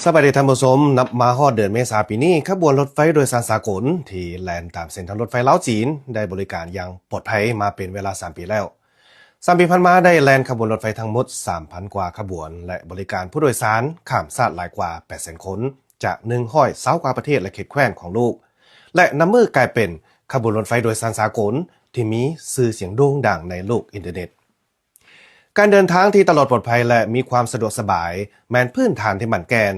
ສະບາຍດີທ່ານຜູ້ຊົມ, ນັບມາຮອດເດືອນເມສາປີນີ້, ຂະບວນລົດໄຟໂດຍສານສາກົນທີ່ແລ່ນຕາມເສັ້ນທາງລົດໄຟລາວ-ຈີນ ໄດ້ບໍລິການຢ່າງປອດໄພມາເປັນເວລາສາມປີແລ້ວ. ສາມປີຜ່ານມາໄດ້ແລ່ນຂະບວນລົດໄຟທັງໝົດສາມພັນກວ່າຂະບວນ ແລະ ບໍລິການຜູ້ໂດຍສານຂ້າມຊາດຫຼາຍກວ່າແປດແສນຄົນ ຈາກໜຶ່ງຮ້ອຍຊາວກວ່າປະເທດ ແລະ ເຂດແຄວ້ນຂອງໂລກ ແລະ ນຳມືກາຍເປັນຂະບວນລົດໄຟໂດຍສານສາກົນທີ່ມີຊື່ສຽງໂດ່ງດັງໃນໂລກອິນເຕີເນັດ. ການເດີນທາງທີ່ຕະຫຼອດປອດໄພ ແລະ ມີຄວາມສະດວກສະບາຍ ແມ່ນພື້ນຖານທີ່ໝັ້ນແກ່ນ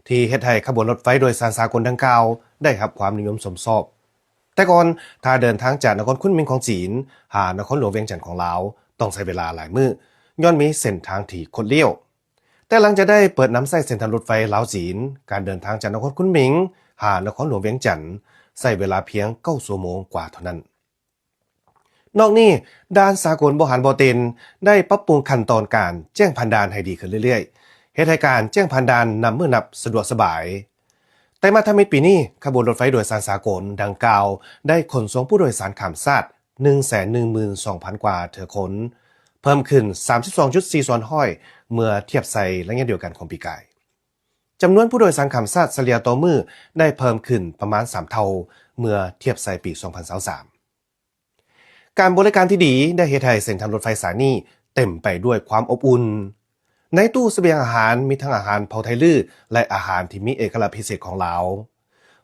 ທີ່ເຮັດໃຫ້ຂະບວນລົດໄຟໂດຍສານສາກົນດັ່ງກ່າວໄດ້ຮັບຄວາມນິຍົມຊົມຊອບ. ແຕ່ກ່ອນ, ຖ້າເດີນທາງຈາກນະຄອນຄຸນໝິງຂອງຈີນ ຫານະຄອນຫຼວງວຽງຈັນຂອງລາວ, ຕ້ອງໃຊ້ເວລາຫຼາຍມື້, ຍ້ອນມີເສັ້ນທາງທີ່ຄົດລ້ຽວ. ແຕ່ຫຼັງຈາກໄດ້ເປີດນຳໃຊ້ເສັ້ນທາງລົດໄຟລາວ-ຈີນ, ການເດີນທາງຈາກນະຄອນຄຸນໝິງຫານະຄອນຫຼວງວຽງຈັນ ໃຊ້ເວລາພຽງເກົ້າຊົ່ວໂມງກວ່າເທົ່ານັ້ນ. ນອກນີ້, ດ່ານສາກົນບໍ່ຫັນບໍ່ເຕັນ ໄດ້ປັບປຸງຂັ້ນຕອນການແຈ້ງຜ່ານດ່ານໃຫ້ດີຂຶ້ນເລື້ອຍໆ, ເຮັດໃຫ້ການແຈ້ງຜ່ານດ່ານນັບມື້ນັບສະດວກສະບາຍ. ແຕ່ມາທຳອິດປີນີ້, ຂະບວນລົດໄຟໂດຍສານສາກົນດັ່ງກ່າວໄດ້ຂົນສົ່ງຜູ້ໂດຍສານຂ້າມຊາດໜຶ່ງແສນໜຶ່ງໝື່ນສອງພັນກວ່າເທື່ອຄົນ, ເພີ່ມຂຶ້ນສາມສິບສອງຈຸດສີ່ສ່ວນຮ້ອຍ ເມື່ອທຽບໃສ່ໄລຍະດຽວກັນຂອງປີກາຍ. ຈຳນວນຜູ້ໂດຍສານຂ້າມຊາດສະເລ່ຍຕໍ່ມື້ໄດ້ເພີ່ມຂຶ້ນປະມານສາມເທົ່າ ເມື່ອທຽບໃສ່ປີສອງພັນຊາວສາມ. ການບໍລິການທີ່ດີໄດ້ເຮັດໃຫ້ເສັ້ນທາງລົດໄຟສາຍນີ້ເຕັມໄປດ້ວຍຄວາມອົບອຸ່ນ. ໃນຕູ້ສະບຽງອາຫານມີທັງອາຫານເຜົ່າໄທລື້ ແລະ ອາຫານທີ່ມີເອກະລັກພິເສດຂອງລາວ.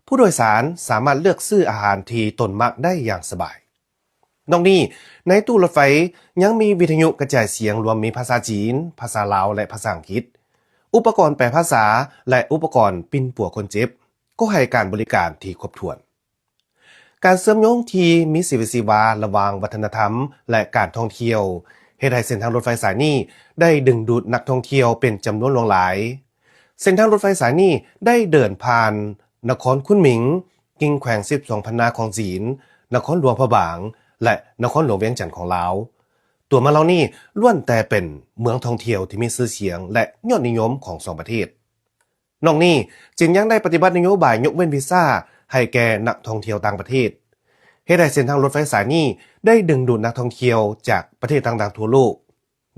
ຜູ້ໂດຍສານສາມາດເລືອກຊື້ອາຫານທີ່ຕົນມັກໄດ້ຢ່າງສະບາຍ. ນອກນີ້, ໃນຕູ້ລົດໄຟຍັງມີວິທະຍຸກະຈາຍສຽງລວມມີພາສາຈີນ, ພາສາລາວ ແລະ ພາສາອັງກິດ. ອຸປະກອນແປພາສາ ແລະ ອຸປະກອນປິ່ນປົວຄົນເຈັບ ກໍໃຫ້ການບໍລິການທີ່ຄົບຖ້ວນ. ການເຊື່ອມໂຍງທີ່ມີຊີວິດຊີວາລະຫວ່າງວັດທະນະທຳ ແລະ ການທ່ອງທ່ຽວ ເຮັດໃຫ້ເສັ້ນທາງລົດໄຟສາຍນີ້ໄດ້ດຶງດູດນັກທ່ອງທ່ຽວເປັນຈຳນວນຫຼວງຫຼາຍ. ເສັ້ນທາງລົດໄຟສາຍນີ້ໄດ້ເດີນຜ່ານນະຄອນຄຸນໝິງ, ກິ່ງແຂວງສິບສອງພັນນາຂອງຈີນ, ນະຄອນຫຼວງພະບາງ ແລະ ນະຄອນຫຼວງວຽງຈັນຂອງລາວ. ຕົວເມືອງເຫຼົ່ານີ້ລ້ວນແຕ່ເປັນເມືອງທ່ອງທ່ຽວທີ່ມີຊື່ສຽງ ແລະ ຍອດນິຍົມຂອງສອງປະເທດ. ນອກນີ້, ຈີນຍັງໄດ້ປະຕິບັດນະໂຍບາຍຍົກເວັ້ນວີຊາໃຫ້ແກ່ນັກທ່ອງທ່ຽວຕ່າງປະເທດ, ເຮັດໃຫ້ເສັ້ນທາງລົດໄຟສາຍນີ້ໄດ້ດຶງດູດນັກທ່ອງທ່ຽວຈາກປະເທດຕ່າງໆທົ່ວໂລກ,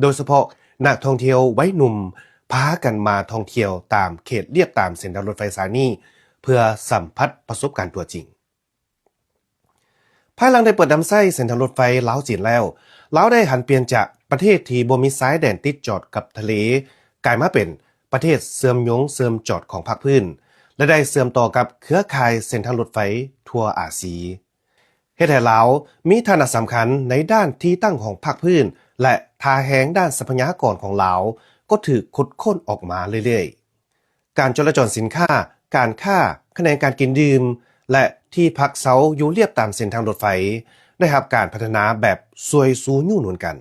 ໂດຍສະເພາະນັກທ່ອງທ່ຽວໄວໜຸ່ມພາກັນມາທ່ອງທ່ຽວຕາມເຂດລຽບຕາມເສັ້ນທາງລົດໄຟສາຍນີ້ ເພື່ອສຳຜັດປະສົບການຕົວຈິງ. ພາຍຫຼັງໄດ້ເປີດນຳໃຊ້ເສັ້ນທາງລົດໄຟລາວ-ຈີນແລ້ວ, ລາວໄດ້ຫັນປ່ຽນຈາກປະເທດທີ່ບໍ່ມີຊາຍແດນຕິດຈອດກັບທະເລ, ກາຍມາເປັນປະເທດເຊື່ອມໂຍງເຊື່ອມຈອດຂອງພາກພື້ນ ແລະ ໄດ້ເຊື່ອມຕໍ່ກັບເຄືອຂ່າຍເສັ້ນທາງລົດໄຟທົ່ວອາຊີ, ເຮັດໃຫ້ລາວມີຖານະສຳຄັນໃນດ້ານທີ່ຕັ້ງຂອງພາກພື້ນ ແລະ ທ່າແຮງດ້ານຊັບພະຍາກອນຂອງລາວກໍຖືກຂຸດຄົ້ນອອກມາເລື້ອຍໆ. ການຈໍລະຈອນສິນຄ້າ, ການຄ້າ, ຂະແໜງການກິນດື່ມ ແລະ ທີ່ພັກເຊົາຢູ່ລຽບຕາມເສັ້ນທາງລົດໄຟ ໄດ້ຮັບການພັດທະນາແບບຊ່ວຍຊູຍູ້ໜູນກັນ,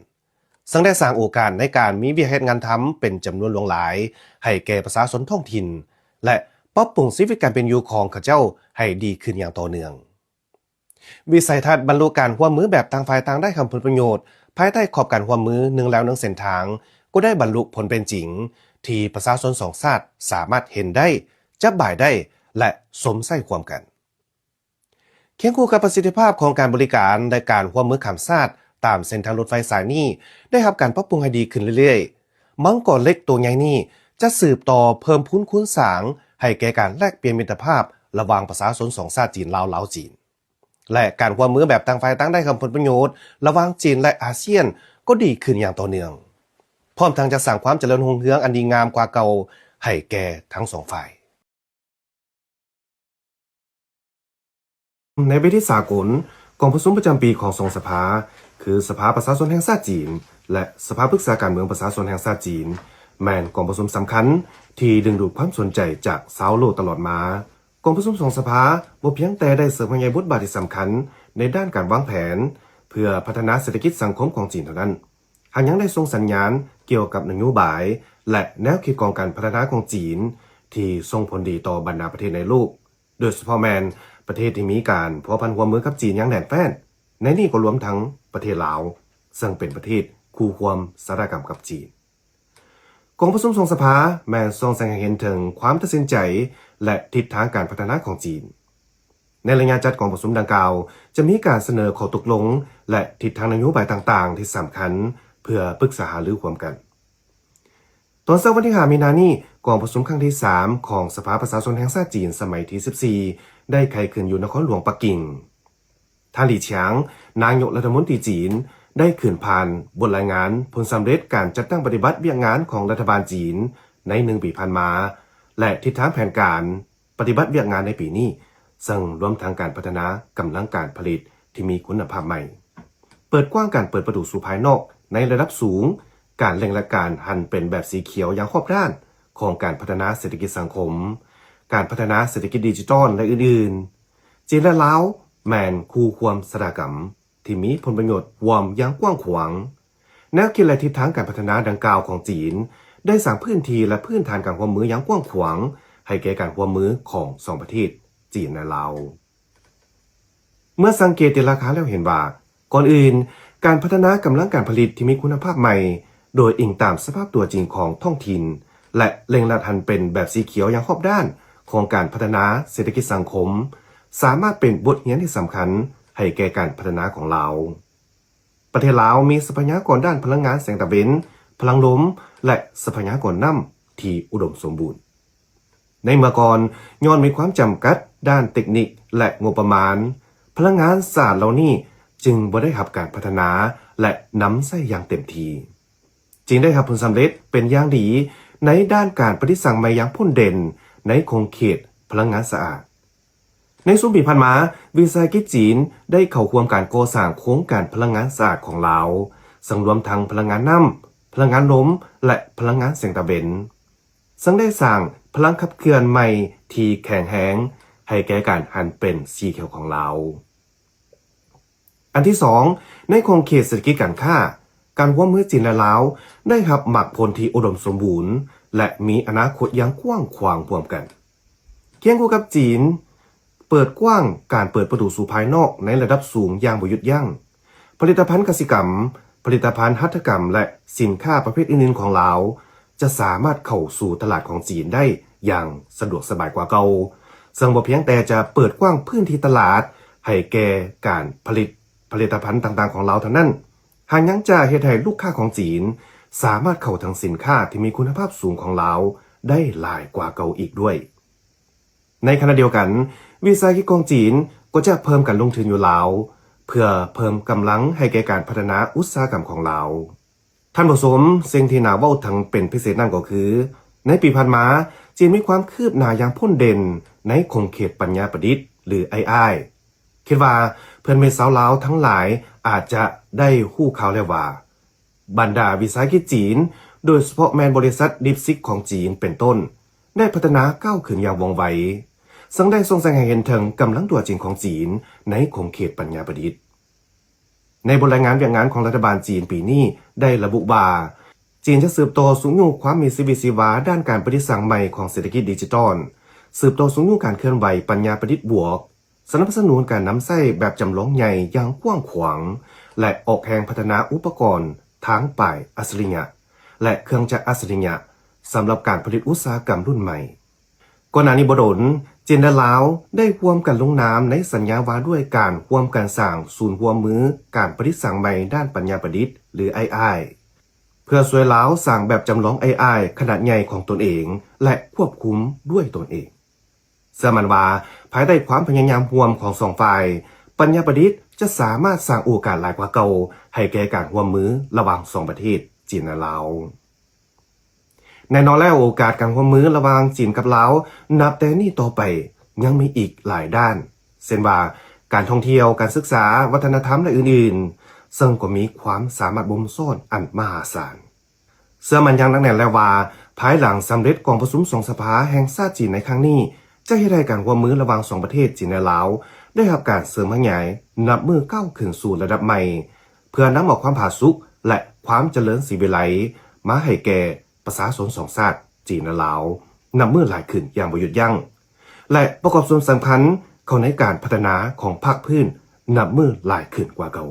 ເຊິ່ງໄດ້ສ້າງໂອກາດໃນການມີວຽກເຮັດງານທຳເປັນຈຳນວນຫຼວງຫຼາຍໃຫ້ແກ່ປະຊາຊົນທ້ອງຖິ່ນ ແລະ ປັບປຸງຊີວິດການເປັນຢູ່ຂອງເຂົາເຈົ້າໃຫ້ດີຂຶ້ນຢ່າງຕໍ່ເນື່ອງ. ວິໄສທັດບັນລຸການຮ່ວມມືແບບຕ່າງຝ່າຍຕ່າງໄດ້ຮັບຜົນປະໂຫຍດ ພາຍໃຕ້ຂອບການຮ່ວມມືໜຶ່ງແລວໜຶ່ງເສັ້ນທາງ ກໍໄດ້ບັນລຸຜົນເປັນຈິງ ທີ່ປະຊາຊົນສອງຊາດສາມາດເຫັນໄດ້, ຈັບບາຍໄດ້ ແລະ ຊົມໃຊ້ຮ່ວມກັນ. ຄຽງຄູ່ກັບປະສິດທິພາບຂອງການບໍລິການ ແລະ ການຮ່ວມມືຂ້າມຊາດຕາມເສັ້ນທາງລົດໄຟສາຍນີ້ ໄດ້ຮັບການປັບປຸງໃຫ້ດີຂຶ້ນເລື້ອຍໆ. ມັງກອນເຫຼັກໂຕໃຫຍ່ນີ້ຈະສືບຕໍ່ເພີ່ມພູນຄູນສາງໃຫ້ແກ່ການແລກປ່ຽນມິດຕະພາບລະຫວ່າງປະຊາຊົນສອງຊາດຈີນລາວ, ລາວ-ຈີນ. ແລະ ການຮ່ວມມືແບບຕ່າງຝ່າຍຕ່າງໄດ້ຮັບຜົນປະໂຫຍດລະຫວ່າງຈີນ ແລະ ອາຊຽນກໍດີຂຶ້ນຢ່າງຕໍ່ເນື່ອງ, ພ້ອມທັງຈະສ້າງຄວາມຈະເລີນຮຸ່ງເຮືອງອັນດີງາມກວ່າເກົ່າໃຫ້ແກ່ທັງສອງຝ່າຍ. ໃນເວທີສາກົນ, ກອງປະຊຸມປະຈຳປີຂອງສອງສະພາ ຄືສະພາປະຊາຊົນແຫ່ງຊາດຈີນ ແລະ ສະພາປຶກສາການເມືອງປະຊາຊົນແຫ່ງຊາດຈີນ ແມ່ນກອງປະຊຸມສຳຄັນທີ່ດຶງດູດຄວາມສົນໃຈຈາກຊາວໂລກຕະຫຼອດມາ. ກອງປະຊຸມສອງສະພາບໍ່ພຽງແຕ່ໄດ້ເສີມໃຫຍ່ບົດບາດທີ່ສຳຄັນໃນດ້ານການວາງແຜນເພື່ອພັດທະນາເສດຖະກິດສັງຄົມຂອງຈີນເທົ່ານັ້ນ, ຫາກຍັງໄດ້ສົ່ງສັນຍານກ່ຽວກັບນະໂຍບາຍ ແລະ ແນວຄິດຂອງການພັດທະນາຂອງຈີນ ທີ່ສົ່ງຜົນດີຕໍ່ບັນດາປະເທດໃນໂລກ, ໂດຍສະເພາະແມ່ນປະເທດທີ່ມີການພົວພັນຮ່ວມມືກັບຈີນຢ່າງແໜ້ນແຟ້ນ, ໃນນີ້ກໍລວມທັງປະເທດລາວ, ເຊິ່ງເປັນປະເທດຄູ່ຮ່ວມຊະຕາກຳກັບຈີນ. ກອງປະຊຸມສອງສະພາແມ່ນສ່ອງແສງໃຫ້ເຫັນເຖິງຄວາມຕັດສິນໃຈ ແລະ ທິດທາງການພັດທະນາຂອງຈີນ. ໃນໄລຍະຈັດກອງປະຊຸມດັ່ງກ່າວ ຈະມີການສະເໜີຂໍ້ຕົກລົງ ແລະ ທິດທາງນະໂຍບາຍຕ່າງໆທີ່ສຳຄັນ ເພື່ອປຶກສາຫາລືຮ່ວມກັນ. ຕອນເຊົ້າວັນທີຫ້າມີນານີ້, ກອງປະຊຸມຄັ້ງທີສາມຂອງສະພາປະຊາຊົນແຫ່ງຊາດຈີນສະໄໝທີສິບສີ່ ໄດ້ໄຂຂຶ້ນຢູ່ນະຄອນຫຼວງປັກກິ່ງ. ທ່ານ ຫຼີ ຊຽງ ນາຍົກລັດຖະມົນຕີຈີນ ໄດ້ຂຶ້ນຜ່ານບົດລາຍງານຜົນສຳເລັດການຈັດຕັ້ງປະຕິບັດວຽກງານຂອງລັດຖະບານຈີນໃນໜຶ່ງປີຜ່ານມາ ແລະ ທິດທາງແຜນການ ປະຕິບັດວຽກງານໃນປີນີ້, ເຊິ່ງລວມທັງການພັດທະນາກຳລັງການຜະລິດທີ່ມີຄຸນນະພາບໃໝ່, ເປີດກວ້າງການເປີດປະຕູສູ່ພາຍນອກໃນລະດັບສູງ, ການເລັ່ງລັດການຫັນເປັນແບບສີຂຽວຢ່າງຮອບດ້ານຂອງການພັດທະນາເສດຖະກິດສັງຄົມ, ການພັດທະນາເສດຖະກິດດິຈິຕອນ ແລະ ອື່ນໆ. ຈີນ ແລະ ລາວ ແມ່ນຄູ່ຮ່ວມຊະຕາກຳ ທີ່ມີຜົນປະໂຫຍດຮ່ວມຢ່າງກວ້າງຂວາງ. ແນວຄິດ ແລະ ທິດທາງການພັດທະນາດັ່ງກ່າວຂອງຈີນ ໄດ້ສ້າງພື້ນທີ່ ແລະ ພື້ນຖານການຮ່ວມມືຢ່າງກວ້າງຂວາງໃຫ້ແກ່ການຮ່ວມມືຂອງສອງປະເທດ ຈີນ ແລະ ລາວ. ເມື່ອສັງເກດຕີລາຄາແລ້ວເຫັນວ່າ, ກ່ອນອື່ນ, ການພັດທະນາກຳລັງການຜະລິດທີ່ມີຄຸນນະພາບໃໝ່ ໂດຍອີງຕາມສະພາບຕົວຈິງຂອງທ້ອງຖິ່ນ ແລະ ເລັ່ງລັດຫັນເປັນແບບສີຂຽວຢ່າງຮອບດ້ານຂອງການພັດທະນາເສດຖະກິດສັງຄົມ ສາມາດເປັນບົດຮຽນທີ່ສຳຄັນໃຫ້ແກ່ການພັດທະນາຂອງລາວ. ປະເທດລາວມີຊັບພະຍາກອນດ້ານພະລັງງານແສງຕາເວັນ, ພະລັງລົມ ແລະ ຊັບພະຍາກອນນ້ຳທີ່ອຸດົມສົມບູນ. ໃນເມື່ອກ່ອນ, ຍ້ອນມີຄວາມຈຳກັດດ້ານເຕັກນິກ ແລະ ງົບປະມານ, ພະລັງງານສະອາດເຫຼົ່ານີ້ຈຶ່ງບໍ່ໄດ້ຮັບການພັດທະນາ ແລະ ນຳໃຊ້ຢ່າງເຕັມທີ່, ຈຶ່ງໄດ້ຮັບຜົນສຳເລັດເປັນຢ່າງດີໃນດ້ານການປະດິດສ້າງໃໝ່ຢ່າງໂດດເດັ່ນໃນຂົງເຂດພະລັງງານສະອາດ. ໃນຊຸມປີຜ່ານມາ, ວິສາຫະກິດຈີນໄດ້ເຂົ້າຮ່ວມການກໍ່ສ້າງໂຄງການພະລັງງານສະອາດຂອງລາວ, ເຊິ່ງລວມທັງພະລັງງານນ້ຳ, ພະລັງງານລົມ ແລະ ພະລັງງານແສງຕາເວັນ, ເຊິ່ງໄດ້ສ້າງພະລັງຂັບເຄື່ອນໃໝ່ທີ່ແຂງແຮງໃຫ້ແກ່ການຫັນເປັນສີຂຽວຂອງລາວ. ອັນທີສອງ, ໃນຂົງເຂດເສດຖະກິດການຄ້າ, ການຮ່ວມມືຈີນ ແລະ ລາວ ໄດ້ຮັບໝາກຜົນທີ່ອຸດົມສົມບູນ ແລະ ມີອະນາຄົດຢ່າງກວ້າງຂວາງຮ່ວມກັນ. ຄຽງຄູ່ກັບຈີນເປີດກວ້າງການເປີດປະຕູສູ່ພາຍນອກໃນລະດັບສູງຢ່າງບໍ່ຢຸດຢັ້ງ, ຜະລິດຕະພັນກະສິກຳ, ຜະລິດຕະພັນຫັດຖະກຳ ແລະ ສິນຄ້າປະເພດອື່ນໆຂອງລາວ ຈະສາມາດເຂົ້າສູ່ຕະຫຼາດຂອງຈີນໄດ້ຢ່າງສະດວກສະບາຍກວ່າເກົ່າ, ເຊິ່ງບໍ່ພຽງແຕ່ຈະເປີດກວ້າງພື້ນທີ່ຕະຫຼາດໃຫ້ແກ່ການຜະລິດຜະລິດຕະພັນຕ່າງໆຂອງລາວເທົ່ານັ້ນ, ຫາກຍັງຈະເຮັດໃຫ້ລູກຄ້າຂອງຈີນສາມາດເຂົ້າເຖິງສິນຄ້າທີ່ມີຄຸນນະພາບສູງຂອງລາວໄດ້ຫຼາຍກວ່າເກົ່າອີກດ້ວຍ. ໃນຂະນະດຽວກັນ, ວິສາຫະກິດຂອງຈີນກໍຈະເພີ່ມການລົງທຶນຢູ່ລາວ ເພື່ອເພີ່ມກຳລັງໃຫ້ແກ່ການພັດທະນາອຸດສາຫະກຳຂອງລາວ. ທ່ານຜູ້ຊົມ, ສິ່ງທີ່ໜ້າເວົ້າເຖິງເປັນພິເສດນັ້ນກໍຄື, ໃນປີຜ່ານມາ, ຈີນມີຄວາມຄືບໜ້າຢ່າງໂດດເດັ່ນໃນຂົງເຂດປັນຍາປະດິດ ຫຼື ເອໄອ. ຄິດວ່າເພື່ອນມິດຊາວລາວທັງຫຼາຍອາດຈະໄດ້ຮູ້ຂ່າວແລ້ວວ່າ, ບັນດາວິສາຫະກິດຈີນ, ໂດຍສະເພາະແມ່ນບໍລິສັດ DeepSeek ຂອງຈີນເປັນຕົ້ນ, ໄດ້ພັດທະນາກ້າວຂຶ້ນຢ່າງວ່ອງໄວ, ເຊິ່ງໄດ້ສົ່ງແສງໃຫ້ເຫັນເຖິງກຳລັງຕົວຈິງຂອງຈີນໃນຂົງເຂດປັນຍາປະດິດ. ໃນບົດລາຍງານວຽກງານຂອງລັດຖະບານຈີນປີນີ້ໄດ້ລະບຸວ່າ, ຈີນຈະສືບຕໍ່ຊຸກຍູ້ຄວາມມີຊີວິດຊີວາດ້ານການປະດິດສ້າງໃໝ່ຂອງເສດຖະກິດດິຈິຕອນ, ສືບຕໍ່ຊຸກຍູ້ການເຄື່ອນໄຫວປັນຍາປະດິດບວກ, ສະໜັບສະໜູນການນຳໃຊ້ແບບຈຳລອງໃຫຍ່ຢ່າງກວ້າງຂວາງ ແລະ ອອກແຮງພັດທະນາອຸປະກອນທາງປາຍອັດສະລິຍະ ແລະ ເຄື່ອງຈັກອັດສະລິຍະ ສຳລັບການຜະລິດອຸດສາຫະກຳລຸ້ນໃໝ່. ກ່ອນໜ້ານີ້ບໍ່ດົນ, ຈີນ ແລະ ລາວ ໄດ້ຮ່ວມກັນລົງນາມໃນສັນຍາວ່າດ້ວຍການຮ່ວມກັນສ້າງສູນຮ່ວມມືການປະດິດສ້າງໃໝ່ດ້ານປັນຍາປະດິດ ຫຼື ເອໄອ ເພື່ອຊ່ວຍລາວສ້າງແບບຈຳລອງ ເອໄອ ຂະໜາດໃຫຍ່ຂອງຕົນເອງ ແລະ ຄວບຄຸມດ້ວຍຕົນເອງ. ເຊື່ອໝັ້ນວ່າ, ພາຍໃຕ້ຄວາມພະຍາຍາມຮ່ວມຂອງສອງຝ່າຍ, ປັນຍາປະດິດຈະສາມາດສ້າງໂອກາດຫຼາຍກວ່າເກົ່າໃຫ້ແກ່ການຮ່ວມມືລະຫວ່າງສອງປະເທດ, ຈີນ ແລະ ລາວ. ແນ່ນອນແລ້ວ, ໂອກາດການຮ່ວມມືລະຫວ່າງຈີນກັບລາວ ນັບແຕ່ນີ້ຕໍ່ໄປຍັງມີອີກຫຼາຍດ້ານ, ເຊັ່ນວ່າ ການທ່ອງທ່ຽວ, ການສຶກສາ, ວັດທະນະທຳ ແລະ ອື່ນໆ, ເຊິ່ງກໍມີຄວາມສາມາດບົ່ມຊ້ອນອັນມະຫາສານ. ເຊື່ອໝັ້ນຢ່າງໜັກແໜ້ນແລ້ວວ່າ, ພາຍຫຼັງສຳເລັດກອງປະຊຸມສອງສະພາແຫ່ງຊາດຈີນໃນຄັ້ງນີ້, ຈະເຮັດໃຫ້ການຮ່ວມມືລະຫວ່າງສອງປະເທດ ຈີນ ແລະ ລາວ ໄດ້ຮັບການເສີມຂະຫຍາຍ, ນັບມື້ກ້າວຂຶ້ນສູ່ລະດັບໃໝ່, ເພື່ອນຳເອົາຄວາມຜາສຸກ ແລະ ຄວາມຈະເລີນສີວິໄລ ມາໃຫ້ແກ່ປະຊາຊົນສອງຊາດ ຈີນ ແລະ ລາວ ນັບມື້ຫຼາຍຂຶ້ນຢ່າງບໍ່ຢຸດຢັ້ງ ແລະ ປະກອບສ່ວນສຳຄັນເຂົ້າໃນການພັດທະນາຂອງພາກພື້ນ ນັບມື້ຫຼາຍຂຶ້ນກວ່າເກົ່າ.